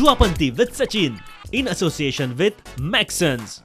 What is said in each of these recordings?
Yuva Panthi with Sachin in association with Maxons.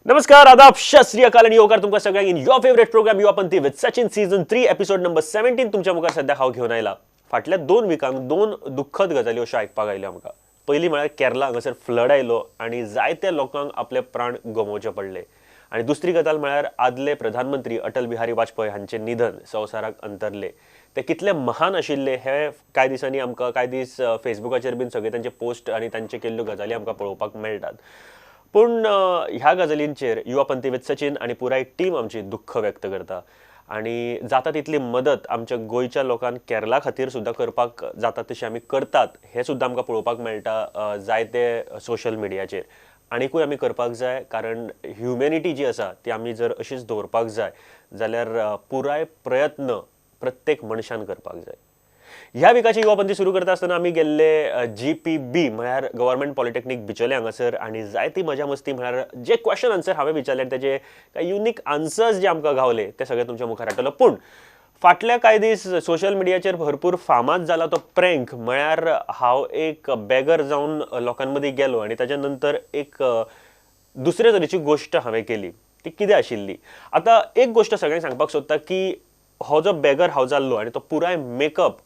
नमस्कार, आदाब, सत श्री अकाल आणि योगार तुमकां सगळ्यांक in your favourite programme Yuva Panthi with Sachin season 3 episode number 17 तुमच्या मुखार सध्या हांव घेवन आयला. फाटल्या 2 विकांक 2 दुःखद गजाली अश्यो आयकपाक आयल्यो आमकां. पयली म्हळ्यार केरला हांगासर फ्लड आयलो आनी जायत्या लोकांक आपले प्राण गमोवचे पडले. आनी दुसरी गजाल म्हळ्यार आदले प्रधानमंत्री अटल बिहारी वाजपेयी हांचें निधन संवसाराक अंतरले. ते कितले महान आशिल्ले हे कांय दिसांनी आमकां कांय दीस फेसबुकाचेर बीन सगळे तांचे पोस्ट आनी तांचे केल्ल्यो गजाली आमकां पळोवपाक मेळटात. पूण ह्या गजालींचेर युवा पंथी विथ सचीन आनी पुराय टीम आमची दुख्ख व्यक्त करता आनी जाता तितली मदत आमच्या गोंयच्या लोकांक केरला खातीर सुद्दां करपाक जाता तशी आमी करतात हें सुद्दां आमकां पळोवपाक मेळटा जायते सोशल मिडियाचेर. आनीकूय आमी करपाक जाय, कारण ह्युमॅनिटी जी आसा ती आमी जर अशीच दवरपाक जाय जाल्यार पुराय प्रयत्न प्रत्येक मनशान करपाक जाय. ह्या विकाची युवा पंथी सुरू करता आसतना आमी गेल्ले GPB म्हळ्यार गव्हर्मेंट पॉलिटेक्नीक बिचोले हांगासर आनी जायती मजा मस्ती म्हळ्यार जे क्वेश्चन आन्सर हांवें विचारले आनी तेजे कांय युनीक आन्सर्स जे आमकां गावले ते सगळे तुमच्या मुखार हाडटलो. पूण फाटल्या कांय दीस सोशल मिडियाचेर भरपूर फामाद जाला तो प्रँक, म्हळ्यार हांव एक बेगर जावन लोकां मदीं गेलो आनी ताच्या नंतर एक दुसरे तरेची गोश्ट हांवें केली. ती कितें आशिल्ली, आतां एक गोश्ट सगळ्यांक सांगपाक सोदता की हो जो बेगर हांव जाल्लो आनी तो पुराय मेकअप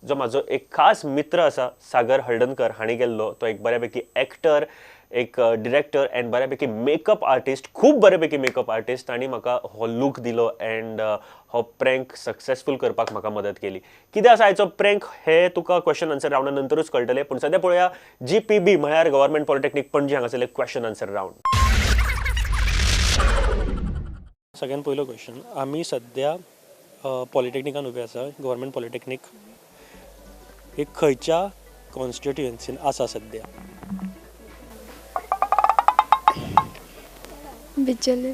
जो म्हाजो एक खास मित्र आसा सागर हळदणकर हांणी केल्लो, तो एक बऱ्यापैकी एक्टर, एक डिरेक्टर एंड बऱ्यापैकी मेकअप आर्टिस्ट, खूब बऱ्यापैकी मेकअप आर्टिस्ट. तांणी म्हाका हो लूक दिलो एंड हो प्रँक सक्सेसफूल करपाक म्हाका मदत केली. कितें आसा आयचो प्रँक हे तुका क्वेश्चन आन्सर रावंडा नंतरूच कळटलें. पूण सद्या पळोवया GPB म्हळ्यार गव्हर्मेंट पॉलिटेक्नीक पणजी हांगासरले क्वेश्चन आन्सर रावंड. सगळ्यात पयलो क्वेश्चन, आमी सद्या पॉलिटेक्निकान उबे आसा, गव्हर्मेंट पॉलिटेक्नीक हे खंयच्या कॉन्स्टिट्युएन्सीन आसा सद्या? बिचोले.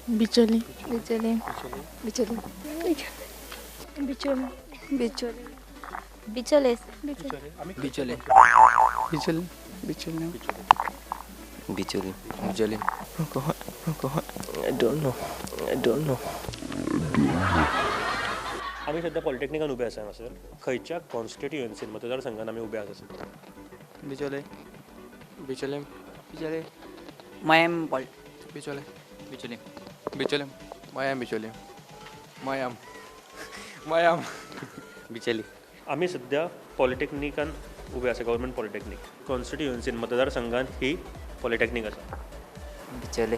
बिचोले. बिचोले. बिचोले. बिचोले. बिचोले. बिचोले. बिचोले. बिचोले. बिचोले. बिचोले. बिचोले. I don't know. I don't know. आमी सद्या पॉलिटेक्निकान उबे आसा हांगासर. खंयच्या कॉन्स्टिट्युएन्सीन मतदारसंघान आमी उबे आसा सद्या? बिचोले. बिचोले. बिचोले. मयम पॉल. बिचोले. बिचोले. बिचोले. मयम बिचोले. मयम. मयम. बिचोले. आमी सद्या पॉलिटेक्निकान उबे आसा, गव्हर्मेंट पॉलिटेक्नीक. कॉन्स्टिट्युएन्सीन मतदारसंघान ही पॉलिटेक्नीक आसा. बिचोले.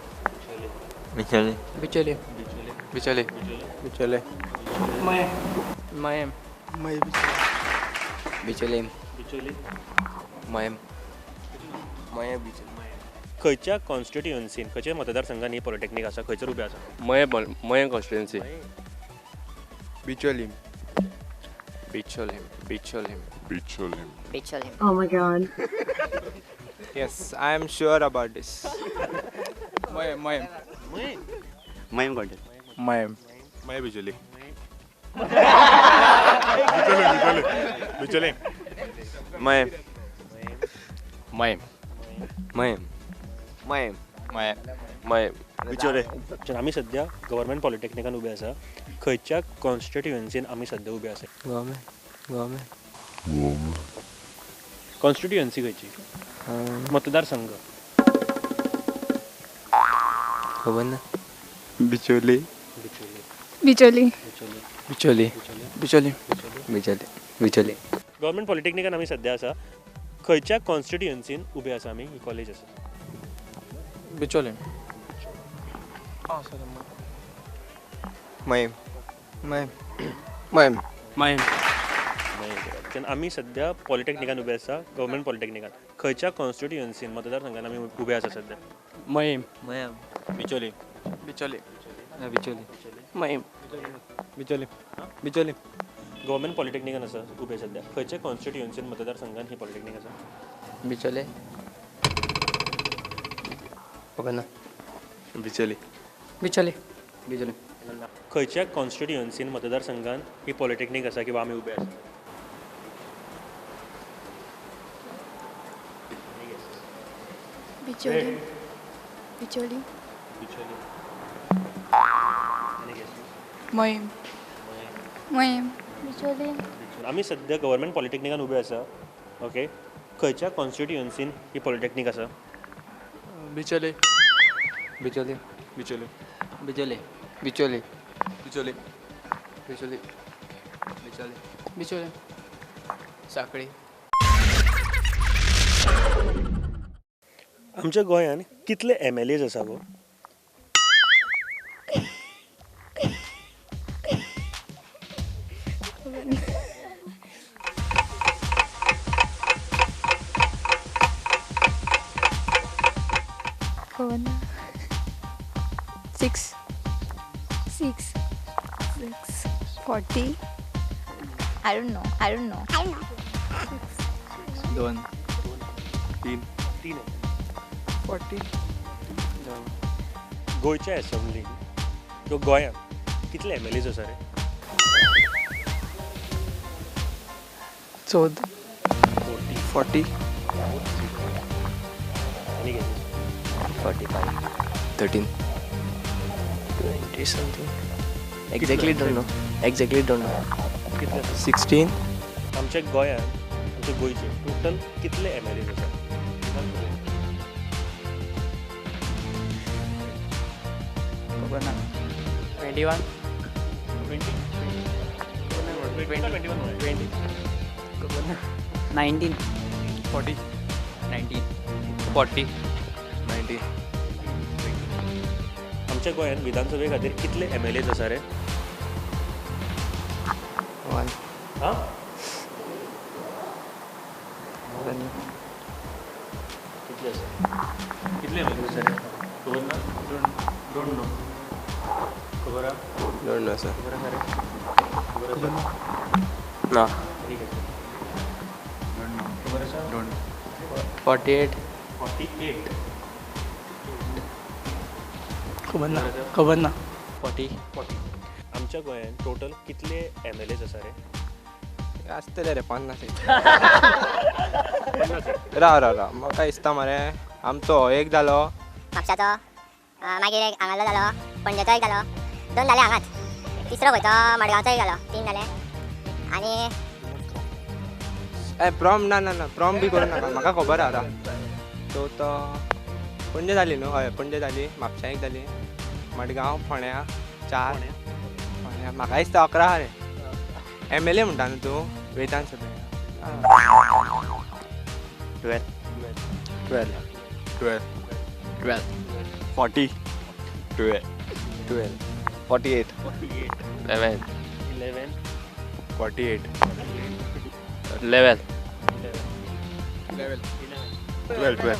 बिचोले. बिचोले. बिचोले. बिचोले. मयम. मयम. मयम. बिचोले. बिचोले. मयम. मयम बिचोले. खंयच्या कॉन्स्टिट्युएन्सीन, खंयच्या मतदारसंघान ही पॉलिटेक्नीक आसा, खंयसर उबे आसा? Mayem. Mayem constituency. Bicholim. Bicholim. Bicholim. Bicholim. Bicholim. Oh my God. Yes, I am sure about this. Mayam. Mayam. Mayam got it. Mayam. Mayam Bicholim. Bicholim. Bicholim. Mayam. Mayam. Mayam. Mayam. Mayam. Mayam. Bicholim. आमी सद्या government पॉलिटेक्निकान उबे आसा. खंयच्या कॉन्स्टिट्युएन्सीन आमी सद्या उबे आसा? गव्हर्मेंट. गव्हर्मेंट. कॉन्स्टिट्युएन्सी खंयची? मतदारसंघ खबर ना. बिचोली. बिचोली. बिचोली. बिचोली. बिचोली. बिचोली. गव्हर्मेंट पॉलिटेक्निकान आमी सद्या आसा. खंयच्या कॉन्स्टिट्युएन्सीन उबे आसा आमी? ही कॉलेज आसा. बिचोली. मयम. मयम. मयम. मयम. आमी सद्या पॉलिटेक्निकान उबे आसा, गव्हर्मेंट पॉलिटेक्निकान. खंयच्या कॉन्स्टिट्युएन्सीन मतदारसंघान आमी उबे आसा सद्या? मयम. मयम. बिचोली. बिचोली. बिचोली. मयम. बिचोली. बिचोली. गव्हर्मेंट पॉलिटेक्निकान आसा उबे सद्या. खंयच्या कॉन्स्टिट्युएन्सीन मतदारसंघान ही पॉलिटेक्नीक आसा? बिचोले. खबर ना. बिचोली. बिचोली. बिचोली. खंयच्या कॉन्स्टिट्युएन्सीन मतदारसंघान ही पॉलिटेक्नीक आसा किंवा आमी उबे आसा? बिचोली. बिचोली. बिचोली. मयम. मयम. बिचोली. आमी सद्या गव्हर्मेंट पॉलिटेक्निकान उबे आसा. ओके, खंयच्या कॉन्स्टिट्युएन्सीन ही पॉलिटेक्नीक आसा? बिचोले. बिचोले. बिचोले. बिचोले. बिचोले. बिचोले. बिचोले. बिचोले. बिचोले. साखळी. आमच्या गोंयांत कितले एम एल एज आसा गो? खबर ना. 6. 6 6 40. I don't know, I don't know. 2. 3. 3. 40. गोंयच्या एसेंब्लीन किंवा गोंयांत कितले एम एल एज आसा रे? 14. 40. आनी कितें? 45. 13. 20 something. Exactly don't know. Exactly don't know. कितले? 16. आमच्या गोंयांत, आमच्या गोंयचे टोटल कितले एम एल एज आसा? खबर ना. 21. 20. 21. 20. खबर ना. 19. 40. 19. 40. 19. आमच्या गोंयांत विधानसभे खातीर कितले एम एल एज आसा रे? 1. हां, कितले आसा? कितले एम एल एज आसा रे? खबर ना? Don't know. खबर आहा? Don't know sir. खबर आसा रे? खबर आसा? ना. ठीक आसा. Don't know. खबर आसा? Don't. 48. 48. खबर ना. खबर ना. 40. 40. आमच्या गोंयांत टोटल कितले एम एल एज आसा रे? आसतले रे 50. राव राव राव, म्हाका दिसता मरे आमचो हो एक जालो, म्हापशाचो, मागीर एक हांगालो जालो, पणजेचो एक जालो, 2 जाले हांगाच, तिसरो खंयचो मडगांवचो एक जालो, 3 जाले. आनी ए प्रॉम ना ना ना प्रॉम बी करूं नाका, म्हाका खबर आहा. राव सो तो पणजे जाली न्हू? हय पणजे जाली, म्हापशा एक जाली, मडगांव, फोंड्या 4, फोंड्या म्हाका दिसता 11 आहा रे. एम एल ए म्हणटा न्हू तूं विधानसभे? 12. 12. 12. 12. 40. 12. 12. 48. 11. 11. 48. 11. 11. 12. 12.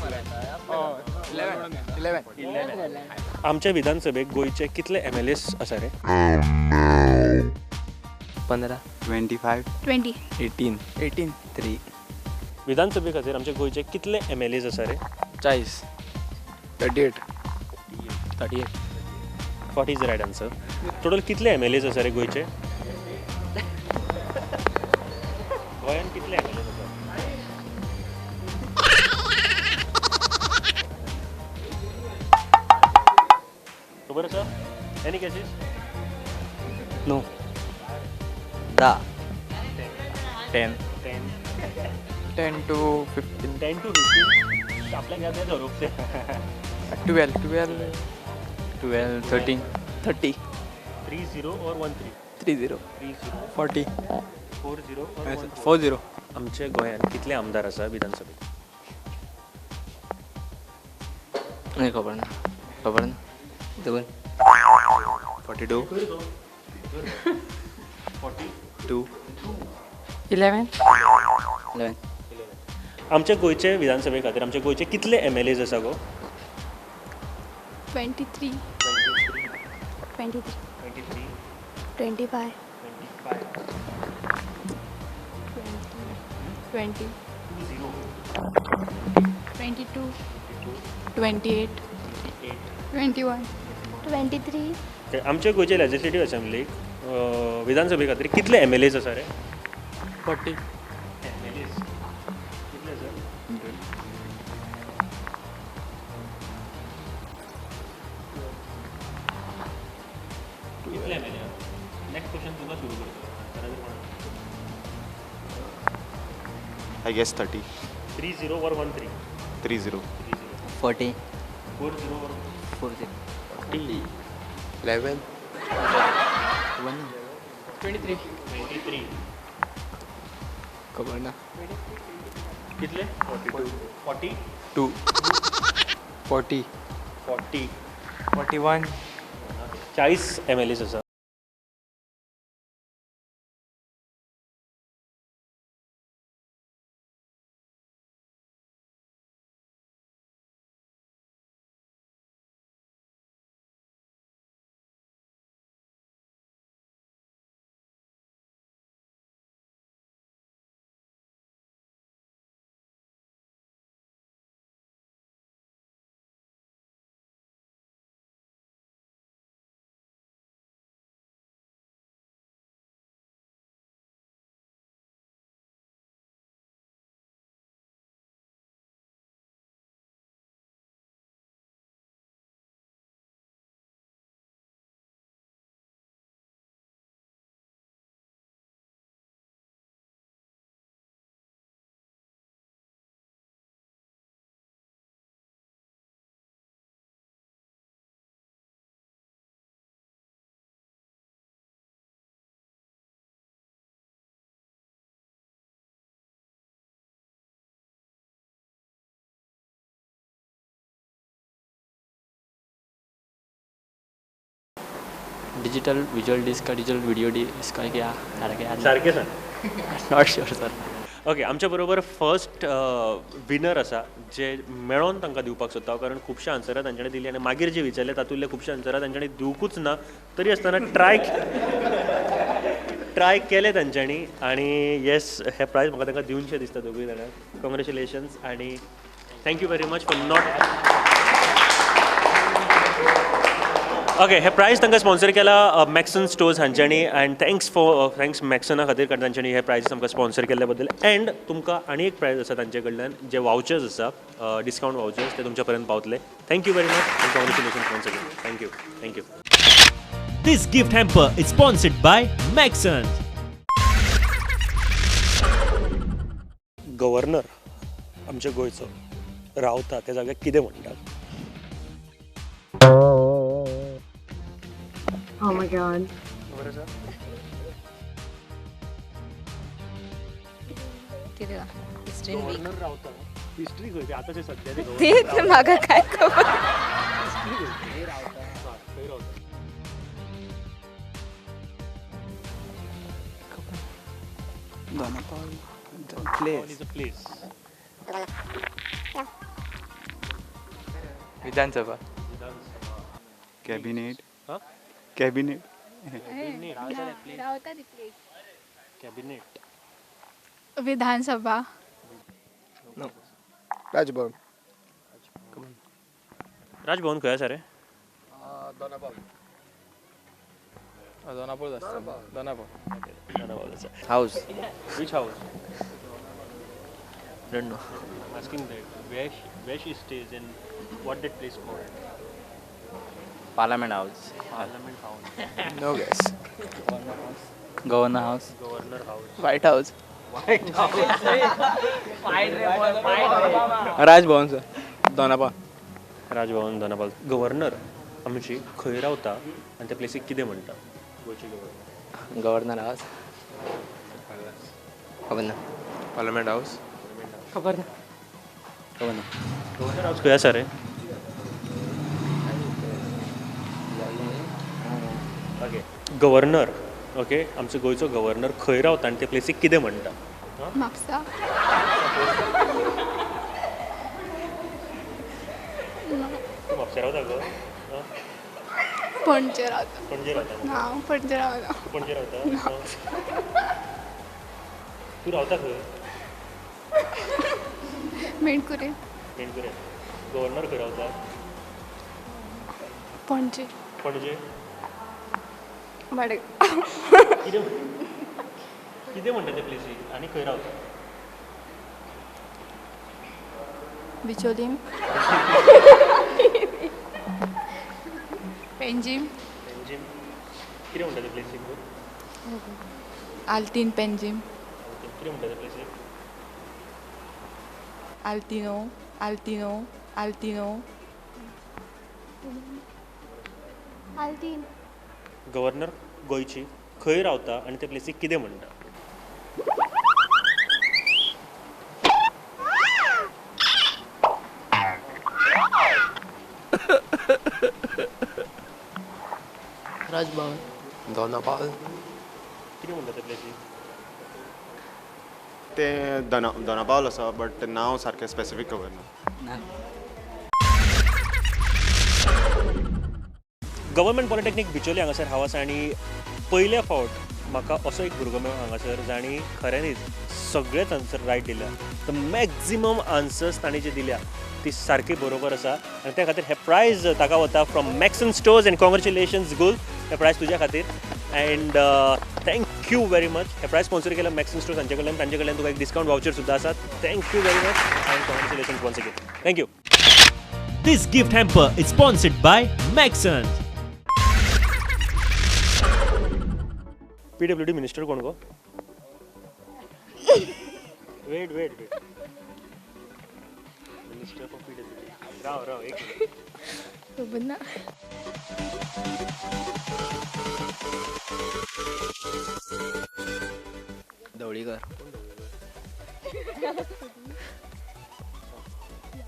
11. आमच्या विधानसभेक गोंयचे कितले एम एल एस आसा रे? 15. 25. 20. 18. 18. 3. विधानसभे खातीर आमच्या गोंयचे कितले एम एल एज आसा रे? 40. 38. 38. 40 is the right answer. Total कितले एम एल एज आसा रे गोंयचे? गोंयांत कितले एम एल एज आसा? खबर आसा? Any guesses? No. 10. 10. 10. 10 to 15. 10 to 15. आपल्याक याद जाय धरूंक ते. 12. 12. 12. 13. 30. 30 or 13? 30. 30. 40. 40 or 14? 40. आमच्या गोंयांत कितले आमदार आसा विधानसभेत? नाही खबर ना. खबर ना. 2. 42. 42. 11. 11. आमच्या गोंयचे विधानसभे खातीर आमच्या गोंयचे कितले एम एल एज आसा गो? 23. 23. 23. 25. 25. 20. 20. 22. 28. 21. 23. आमच्या गोंयचे लेजिस्लेटीव असेंब्लीक विधानसभे खातीर कितले एम एल एज आसा रे? 40. एम एल एज कितले आसा? कितले M L A? Next question तुका सुरू करता. I guess 30. 30 or 13? 30. 40. 40 or 40. 40. 11. 1. 23. 23. खबर ना. कितले? 42. 42. 40. 40. 41. 40 MLAs आसा. डिजिटल विजुअल डिस्क का डिजिटल व्हिडिओ डिस्क काय क्या सारखे सारखे सांग. Not sure sir. Okay, आमच्या बरोबर फर्स्ट विनर आसा जे मेळोन तांकां दिवपाक सोदता, कारण खुबशे आन्सरां तांच्यानी दिली आनी मागीर जे विचारले तातूंतले खुबशे आन्सरां तांच्यांनी दिवकूच ना, तरी आसतना ट्राय केले तांच्यांनी आनी येस, हे प्रायज म्हाका तांकां दिवनशें दिसता दोगूय जाणांक. कॉंग्रेच्युलेशन्स आनी thank you very much for not. Okay, हे प्रायज तांकां स्पॉन्सर केला मॅक्सन स्टोर्स हांच्यांनी अँड thanks मॅक्सना खातीर, कारण तांच्यांनी हे प्रायज आमकां स्पॉन्सर केल्ल्या बद्दल. अँड तुमकां आनी एक प्रायज आसा तांचे कडल्यान, जे वावचर्स आसा, डिस्कावंट वावचर्स, ते तुमच्या पर्यंत पावतले. Thank you very much and congratulations once again. Thank you. Thank you. This gift hamper is sponsored by Maxon. Governor आमच्या गोंयचो रावता त्या जाग्याक कितें म्हणटात? Oh my God. Governor रावता हिस्ट्री खंय आतां सद्या ते म्हाका काय खबर. खंय रावता? प्लेस विधानसभा. कॅबिनेट. कॅबिनेट. रावता ती प्लेस. कॅबिनेट. विधानसभा. राजभवन. राजभवन खंय आसा रे? दोनापावल. दोनापावल आसता. दोनापावल. दोनापावल आसा. House. Which house? Don't know. I'm asking that where she stays and what that place called. Parliament house. Parliament house. No guess. Governor house. Governor house. White house. White house. Raj Bhavan sir. Dona Paula. Raj Bhavan Dona Paula. Governor आमची खंय रावता आनी त्या प्लेसीक कितें म्हणटा? गोंयची governor. Governor house. खबर ना. Parliament house. खबर ना. खबर ना. गव्हर्नर हाऊस खंय आसा रे? Okay, governor. ओके, आमचो गोंयचो गव्हर्नर खंय रावता आनी त्या प्लेसीक कितें म्हणटा? म्हापसा. तूं म्हापसा रावता गो? पणजे रावता. पणजे रावता? ना, पणजे रावता. पणजे रावता? तूं रावता खंय? मेणकुरे. मेणकुरे. गव्हर्नर खंय रावता? पणजे. पणजे. मडगांव. कितें म्हणटा ते प्लेसीक आनी खंय रावता? बिचोलीम. पेंजीम. पेंजीम. कितें म्हणटा ते प्लेसीक? आल्तीन पेंजीम. कितें म्हणटा ते प्लेसीक? Altino Altino Altino Altin. Governor गोंयची खंय रावता आनी ते प्लेसीक कितें म्हणटा? राजभवन. दोनापावल. कितें म्हणटा ते प्लेसीक? तें दोनापावल आसा बट तें नांव सारकें स्पेसिफीक खबर ना. गव्हर्मेंट पॉलिटेक्नीक बिचोली हांगासर हांव आसा आनी पयल्या फावट म्हाका असो एक भुरगो मेळ्ळो हांगासर जाणी खऱ्यांनीच सगळेच आन्सर रायट दिल्या. The maximum answers तांणी जे दिल्या ती सारकी बरोबर आसा आनी त्या खातीर हे प्रायज ताका वता from Maxon stores. And congratulations Gul, hey prize तुज्या खातीर. And thank you very much. Hey prize sponsor केला मॅक्सन स्टोर्स हांचे कडल्यान, तांचे कडल्यान तुका एक डिस्कावंट वावचर सुद्दां आसा. Thank you very much and congratulations once again. Thank you. This gift hamper is sponsored by Maxon. PWD minister कोण गो? Wait wait wait, minister for PWD. राव राव एक मिनिट. खबर ना. Dhavalikar.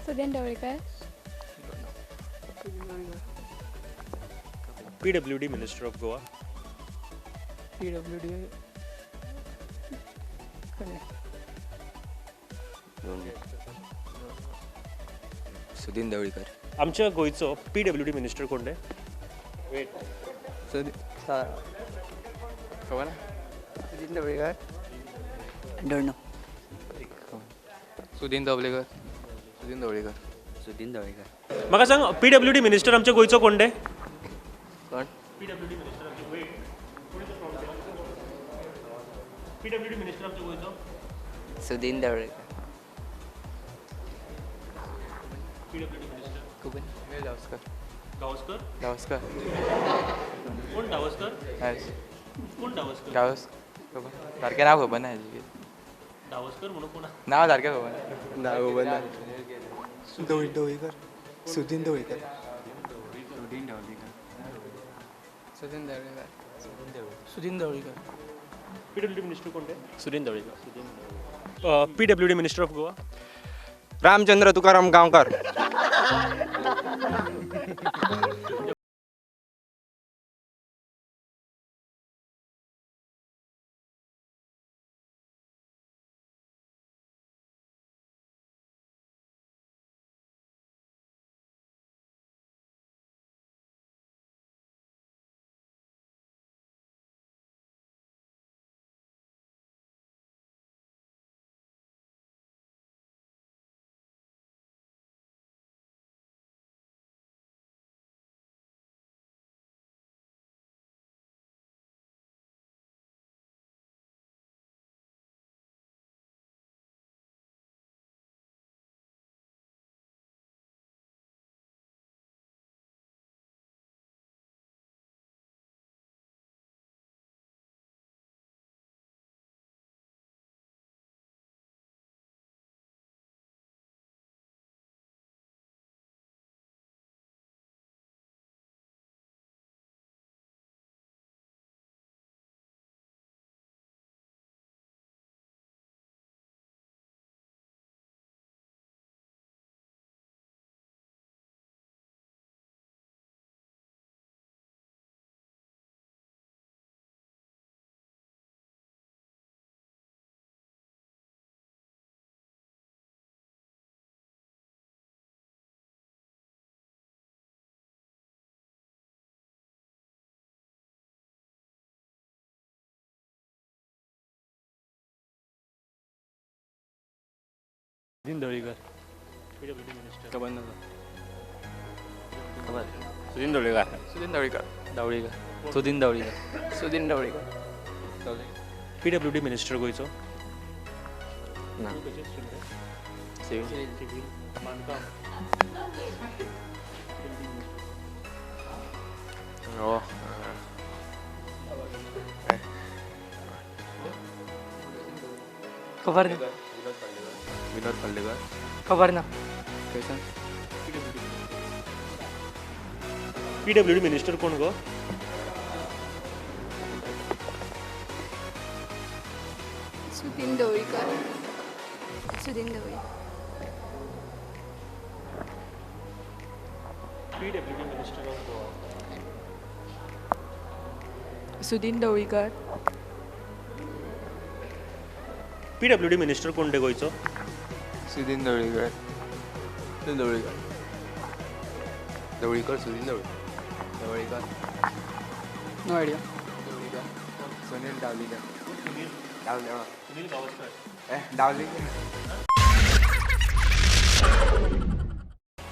Sudin Dhavalikar. PWD minister of Goa. PWD Sudin Dhavalikar. आमच्या गोंयचो PWD minister कोण रे? Weight. खबर ना. Sudin Dhavalikar. Don't know. Sudin Dhavalikar. Sudin Dhavalikar. Sudin Dhavalikar. म्हाका सांग पीडब्ल्यूडी मिनिस्टर आमच्या गोंयचो कोण रे? कोण? पीडब्ल्यूडी मिनिस्टर आमच्या वेट, पीडब्ल्यूडी मिनिस्टर आमच्या गोंयचो Sudin Dhavalikar. PWD minister खबर. गावस्कर. गावस्कर. गावस्कर. कोण धावस्कर? कोण धावस्कर? गावस्कर सारकें नांव खबर ना. धावस्कर म्हणून कोण नांव सारकें खबर ना. नांव खबर ना. Dhavalikar. Sudin Dhavalikar. Sudin Dhavalikar. Sudin Dhavalikar. Sudin Dhavalikar. PWD minister कोण रे? Sudin Dhavalikar. PWD minister of Goa. Ramchandra Tukaram Gaonkar. Sudin Dhavalikar. PWD minister. खबर ना. खबर. Sudin Dhavalikar. Sudin Dhavalikar. Dhavalikar. Sudin Dhavalikar. Sudin Dhavalikar. PWD minister गोंयचो? ना. Civil. Civil बांदकाम. हो. खबर ना. विनोद पार्लेकर. खबर ना. खंयसान? पीडब्ल्यूडी मिनिस्टर कोण गो? Sudin Dhavalikar. Sudin Dhavalikar. PWD minister of Goa. Sudin Dhavalikar. PWD minister कोण रे गोंयचो? Sudin Dhavalikar. Sudin Dhavalikar. Dhavalikar. Sudin Dhavalikar. No idea. Dhavalikar. Sunil Dhavalikar. Sunil Sunil Gavaskar. Dhavalikar.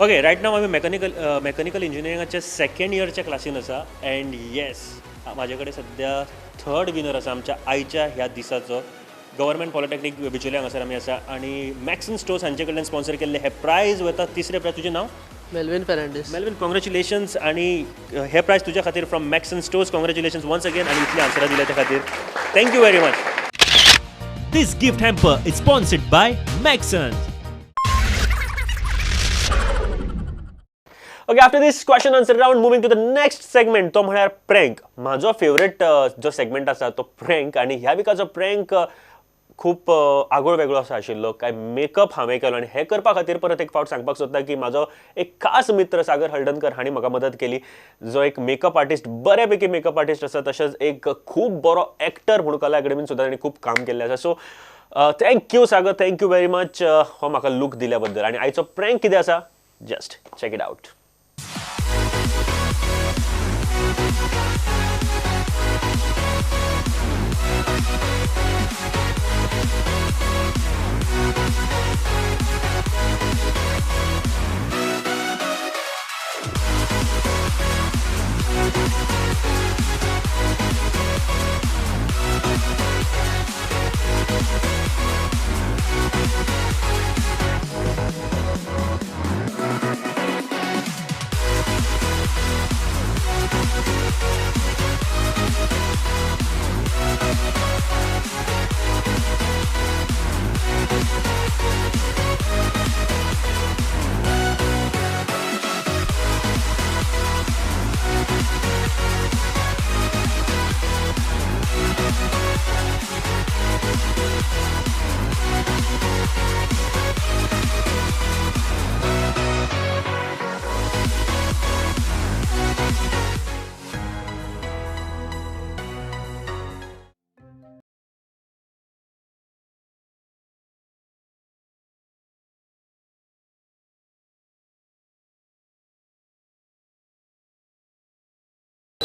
Okay, right now आमी mechanical इंजिनियरिंगाच्या second इयरच्या क्लासीन आसा and येस, म्हाजे कडेन सद्या third winner आसा आमच्या आयच्या ह्या दिसाचो. गव्हर्मेंट पॉलिटेक्नीक बिचोले हांगासर आमी आसा आनी मॅक्सन स्टोर्स हांचे कडल्यान स्पॉन्सर केल्ले हे प्रायज वता. तिसरे प्रायज, तुजें नांव? मेल्विन फेर्नांडीस. मेल्विन, कॉंग्रेच्युलेशन्स. आनी हे प्रायज तुज्या खातीर from Maxon stores. Congratulations once again आनी इतली आन्सरां दिल्या त्या खातीर thank you very much. This gift hamper is sponsored by Maxon. Okay, after this question answer round, moving to the next segment, तो म्हळ्यार prank. म्हाजो फेवरेट जो सेगमेंट आसा तो prank. आनी ह्या विकाचो prank खूब आगळ वेगळो असो आशिल्लो. काय मेकअप हांवें केलो आनी हें करपा खातीर परत एक फावट सांगपाक सोदता की म्हाजो एक खास मित्र सागर हळदणकर हांणी म्हाका मदत केली, जो एक मेकअप आर्टिस्ट, बऱ्यापैकी मेकअप आर्टिस्ट आसा, तशेंच एक खूब बरो एक्टर म्हणून कला अकॅडमीन सुद्दां ताणें खूब काम केल्लें आसा. So thank you Sagar, thank you very much हो म्हाका लूक दिल्या बद्दल. आनी आयचो प्रँक कितें आसा, just check it out.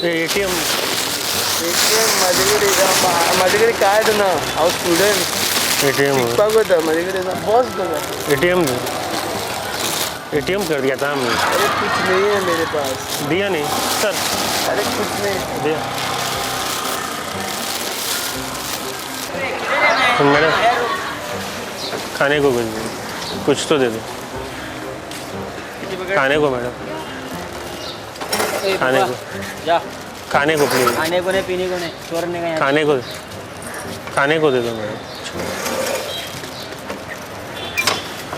ATM ATM माझ्याकडे माझ्याकडे कार्ड ना, हांव स्टुडंट. एटीएम शिकपाक वता, माझ्याकडे ना, बॉस ना. एटीएम एटीएम कर दिया था हमने. अरे कुछ नहीं है मेरे पास. दिया नहीं सर. अरे कुछ नहीं दिया मैडम. खाने को कुछ कुछ तो दे दो खाने को मैडम. खाने को जा, खाने को प्लीज. खाने को नहीं, पीने को नहीं, चोरने का. खाने को, खाने को दे दो मैडम.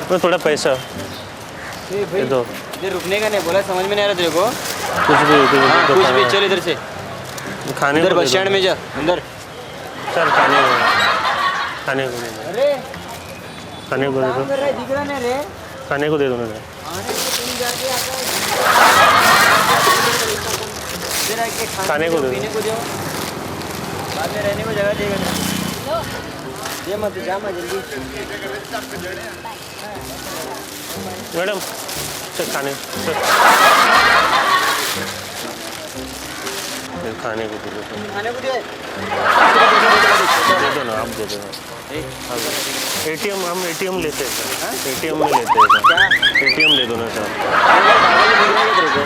तो थोड़ा पैसा दे दो. इधर रुकने का नहीं बोला, समझ में नहीं आ रहा तेरे को? कुछ भी कुछ, हाँ, कुछ भी. चल इधर से खाने इधर बस स्टैंड में जा अंदर. सर खाने को, खाने को दे दो. अरे खाने को दे दो. दिख रहा नहीं रे. खाने को दे दो ना. खाने को दे दो, पीने को दो, बाद में रहने को जगह देगा. ये मत जा मत जल्दी मैडम. सर खाने, सर खाने को दे दो. खाने को दे दे दो ना आप, दे दो. एटीएम, हम एटीएम लेते हैं सर. एटीएम में लेते हैं सर. एटीएम दे दो ना सर.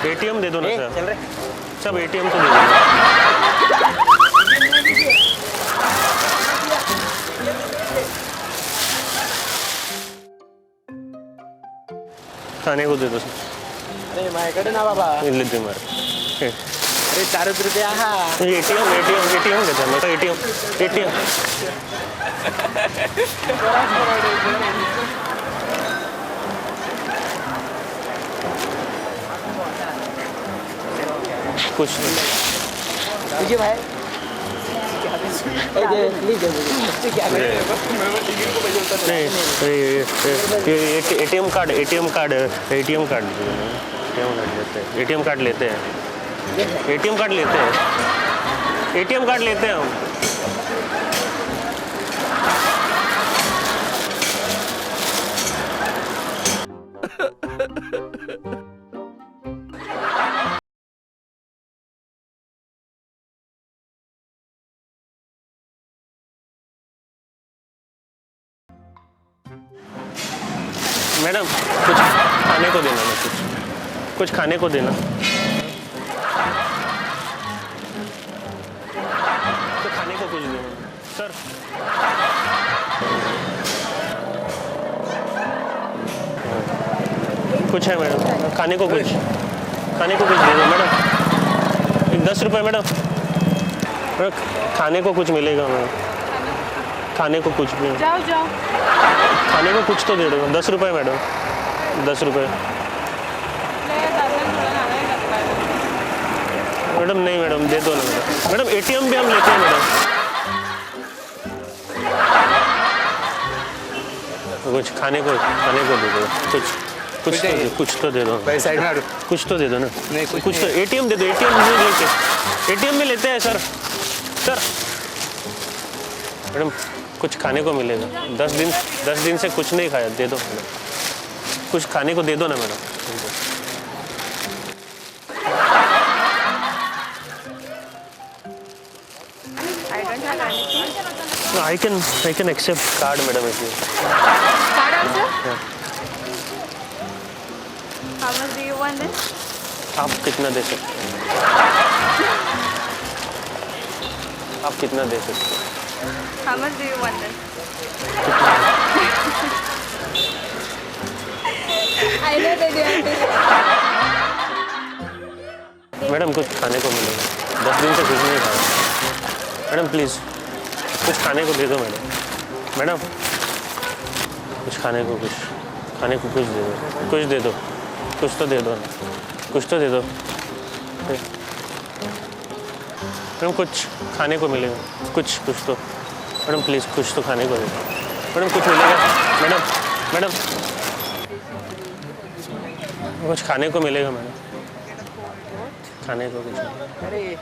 एटीएम दे दो ना सर. सब एटीएम तो दे दो. खाने को दे दो सर. अरे माझ्याकडे ना बाबा. लेते मार. अरे 4 रुपये. हा एटीएम एटीएम एटीएम घेता म्हाका. एटीएम एटीएम कुछ तुझे भाई नहीं, ATM card ATM card ATM card लेते हैं, एटीएम कार्ड लेते हैं, एटीएम कार्ड लेते हैं, एटीएम कार्ड लेते हैं हम। मैडम कुछ खाने को देना ना, कुछ कुछ खाने को देना। तो खाने को कुछ देना सर। कुछ है मैडम खाने को, कुछ खाने को कुछ दे दो मैडम। 10 रुपये मैडम। खाने को कुछ मिलेगा मैडम? खाने को कुछ भी। जाओ जाओ, खाने को कुछ तो दे दो। 10 रुपये मैडम, 10 रुपये मैडम। नहीं मैडम दे दो ना मैडम। मैडम एटीएम भी हम लेते हैं मैडम। कुछ खाने को, खाने को दे दो कुछ, कुछ तो दे, कुछ तो दे दो। कुछ तो दे दो ना। नहीं, कुछ तो एटीएम दे दो। एटीएम नहीं लेते, एटीएम भी लेते हैं सर। सर मैडम कुछ खाने को मिलेगा? 10 दिन, 10 दिन से कुछ नहीं खाया, दे दो मैडम। कुछ खाने को दे दो ना madam. I can accept card madam if you. Card also? Yeah. How much do you want this? आप कितना दे सकते हैं? आप कितना दे सकते हैं? How much do you want this? I know that you want this. Madam कुछ खाने को मिलेगा? 10 दिन से कुछ नहीं खाया मैडम, प्लीज़ कुछ खाने को दे दो मैडम। मैडम कुछ खाने को, कुछ खाने को कुछ दे दो, कुछ दे दो, कुछ तो दे दो, कुछ तो दे दो मैडम। कुछ खाने को मिलेगा? कुछ, कुछ तो मैडम प्लीज़, कुछ तो खाने को दे दो मैडम। कुछ मिलेगा मैडम? मैडम कुछ खाने को मिलेगा मैडम? खाने को कुछ। अरे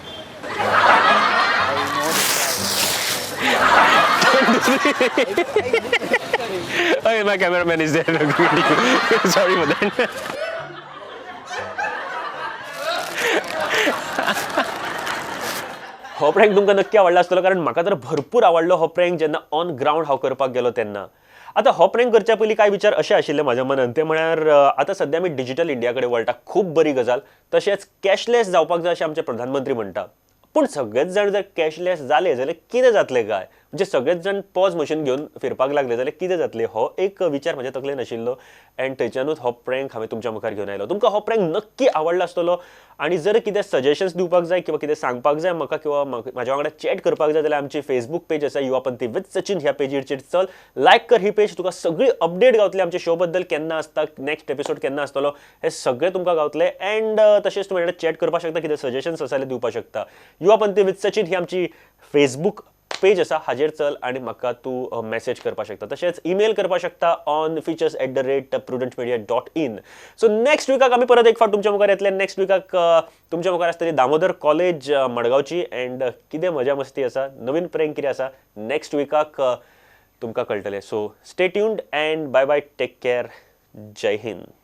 Okay, my cameraman is there. Sorry for that. हो प्रँक तुमकां नक्की आवडला आसतलो, कारण म्हाका तर भरपूर आवडलो हो प्रँक जेन्ना ऑन ग्रावंड हांव करपाक गेलो तेन्ना. आतां हो प्रँक करच्या पयलीं कांय विचार अशे आशिल्ले म्हाज्या मनान, ते म्हळ्यार आतां सद्या आमी डिजिटल इंडिया कडेन वळटा, खूब बरी गजाल, तशेंच कॅशलेस जावपाक जाय अशें आमचे प्रधानमंत्री म्हणटा. पूण सगळेच जाण जर कॅशलेस जाले जाल्यार कितें जातलें काय? म्हणजे सगळेच जाण पॉज मशीन घेवन फिरपाक लागले जाल्यार कितें जातलें? हो एक विचार म्हज्या तकलेन आशिल्लो एंड थंयच्यानूच हो प्रँक हांवें तुमच्या मुखार घेवन आयलो. तुमकां हो प्रँक नक्की आवडला आसतलो आनी जर कितें सजेशन्स दिवपाक जाय किंवा कितें सांगपाक जाय म्हाका किंवा म्हाज्या वांगडा चॅट करपाक जाय जाल्यार आमची फेसबूक पेज आसा युवा पंथी विथ सचिन, ह्या पेजीचेर चल, लायक कर ही पेज, तुका सगळी अपडेट गावतली आमच्या शो बद्दल, केन्ना आसता नेक्स्ट एपिसोड केन्ना आसतलो हे सगळें तुमकां गावतलें. एंड तशेंच तुमी वांगडा चॅट करपाक शकता, कितें सजेशन्स आसा जाल्यार दिवपाक शकता. युवा पंथी विथ सचिन ही आमची फेसबूक पेज आसा, हाजेर चल आनी म्हाका तूं मॅसेज करपाक शकता, तशेंच ईमेल करपाक शकता ऑन features@prudentmedia.in. So next विकाक आमी परत एक फावट तुमच्या मुखार येतले. नेक्स्ट विकाक तुमच्या मुखार आसतली दामोदर कॉलेज मडगांवची एंड कितें मजा मस्ती आसा, नवीन प्रँक कितें आसा नेक्स्ट विकाक तुमकां कळटलें. So stay tuned and bye bye, take care, Jai Hind.